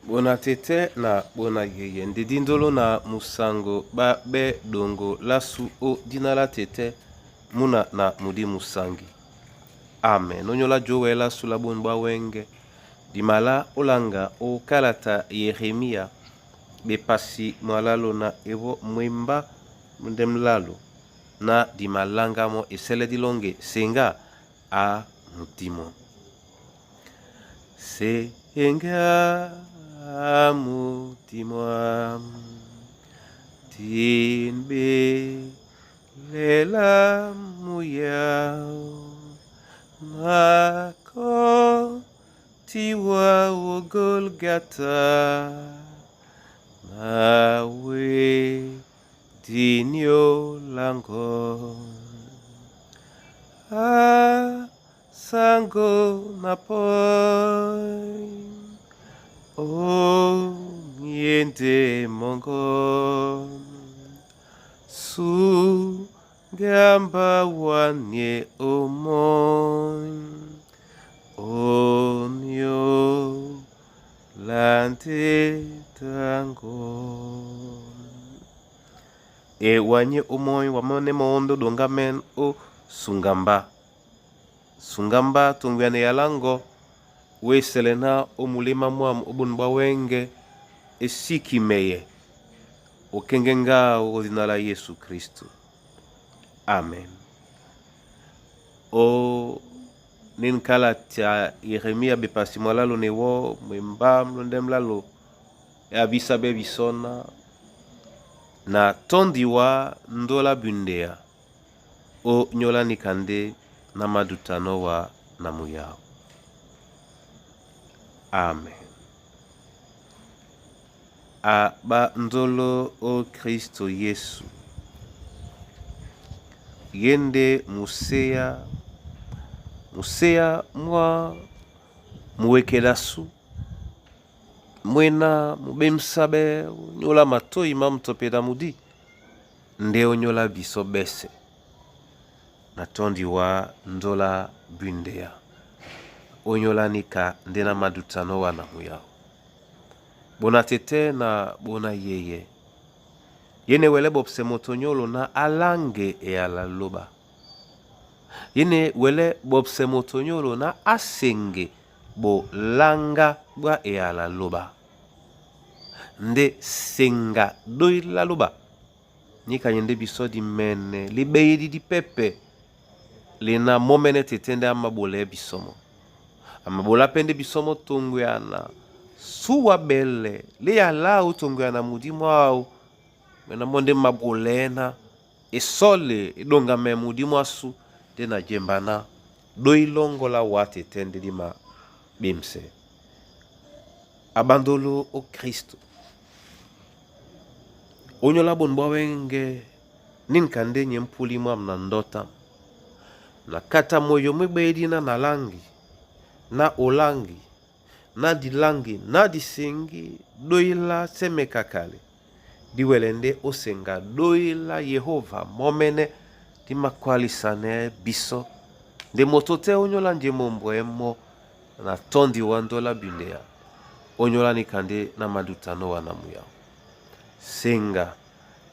Bona tete na bona yeye ndedi ndolo na musango ba be dongo lasu o dina la tete muna na mudi musangi. Amen. Onyola jowe lasu la bonu bwa wenge dimala olanga o kalata Yeremia bepasi mwalalo na ewo mwemba mundemlalo na dimalanga mo esele dilonge senga a mudimo. Senga mudimo tinbe lela muya nako tiwa o Golgata nawe dinyo lango a sango na poi o niente mongo su gamba wanye omoi onyo lante tango e wanye omoi wamone mondo dongamen o sungamba sungamba tongwyane yalango weselena omulema mwamu obonu bwa wenge esiki meye okenge ngao ozina la Yesu Kristu. Amen. O ninkala tia Yeremia bepasi mwalalo ne wo mwemba mlonde mlalo abisa be bisona na tondiwa ndola bundea o nyola nikande na madutano wa na muyao. Amen. A ba ndolo o Kristo Yesu. Yende museya museya mwa muwekelasu mwena mubemsabe onyola matoi ma mutopeda mudi nde onyola biso bese na tondi wa ndola bundea onyola nika nde na madutano wana muyao bona tete na bona yeye yene wele bopse moto nyolo na alange eyala loba yene wele bopse moto nyolo na asenge bolanga bwa eyala loba nde senga doila loba nyika nyende biso di mene libeyedi di pepe lina momene tete nde amabola ya bisomo amabola pe nde bisomo tongo yana suwa bele leyala tongo yana mudimu au mena monde mabolena esole edonga me mudimu asu te na jembana doilongola wa tete nde dima bimse abandolo o Kristo onyola bonu bwa wenge ninka nde nye mpuli mwamu na ndota na kata moyo mwebedi na nalangi na olangi na dilangi na disengi doila semekakale diwele nde osenga doila Yehova momene dimakwalisane biso nde moto te onyola nje mombo emo na tondi wa ndola bindea onyola nikande na madutano wana muyao senga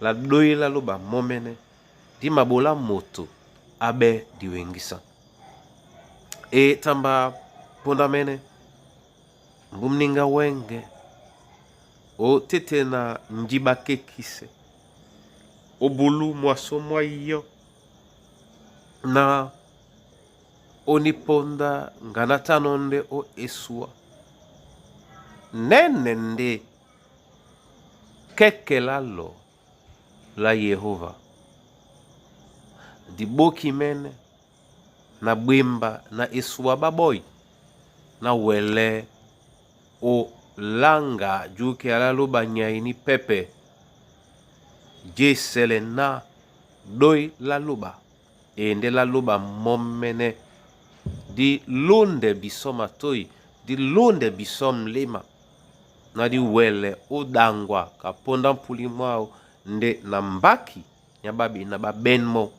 la doila loba momene dimabola moto abe diwengisa e tamba ponda mene mbumninga wenge o tete na njiba kekise obulu mwaso mwa yo na oniponda ngana tano nde o esua nene nde kekelalo la Yehova diboki mene na bwemba na esua baboy na wele o langa juke alalo nyai ni pepe jesele na doi la loba e nde la loba momene di londe biso matoi di londe biso mlema na di wele odangwa kaponda mpuli mwao nde na mbaki nya babi na babenmo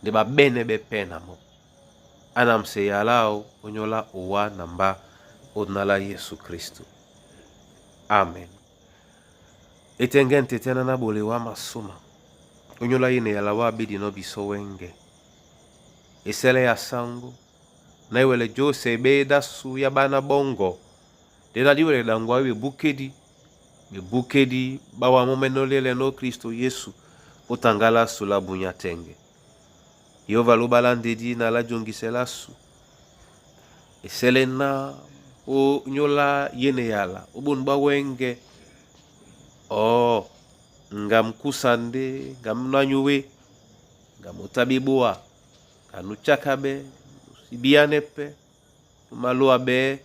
nde babene bepena mo ana mseyalao onyola owa na mba onala Yesu Kristo. Amen. Etenge ntete na bole wa masuma. Onyola yene yala wa bidi no biso wenge. Esele ya sango. Na iwele jose beda su ya bana bongo. De na diwele dangwa we bukedi. Be bukedi bawa momenolele no Kristo Yesu. Otangala sula bunya tenge. Yehova lobala ndedi na la jongisela su. Esele na o nyola yene yala. Obon ba wenge. Oh, nga mkusande, nga mnanyuwe, nga mutabiboa, nga nuchakabe, nusibiane pe, numaloa be,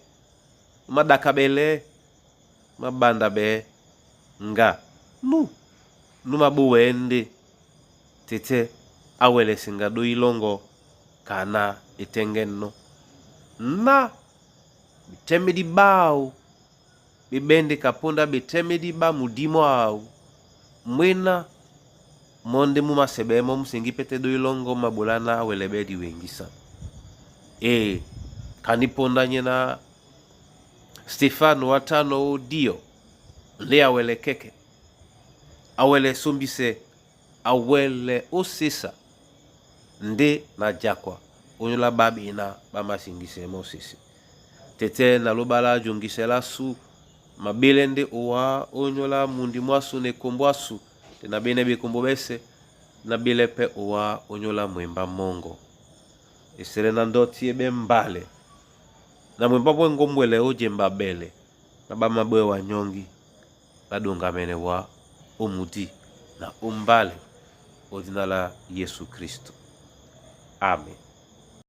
numadakabele, mabanda be, nga nu numabuwende tete awelesinga do ilongo kana etengeno na bitemedi bao bibende kaponda bitemedi ba mudimo au mwena monde mu masebe mo musengi pete do ilongo mabulana awelebe diwengisa e kaniponda nyena Stefano watano dio le awele keke awele sombise awele osesa nde na jakwa onyola babina bamasingise mosese tete na lobala jongisela su mabele nde owa onyola mundi mwasu na ekombo asu te na bene bekombo bese na bele pe owa onyola mwemba mongo esele na ndoti ebe mbale na mwemba bwe ngombwele ojemba bele na bamabwe wa nyongi badongamene wa omudi na ombale odina la Yesu Kristo. Amen.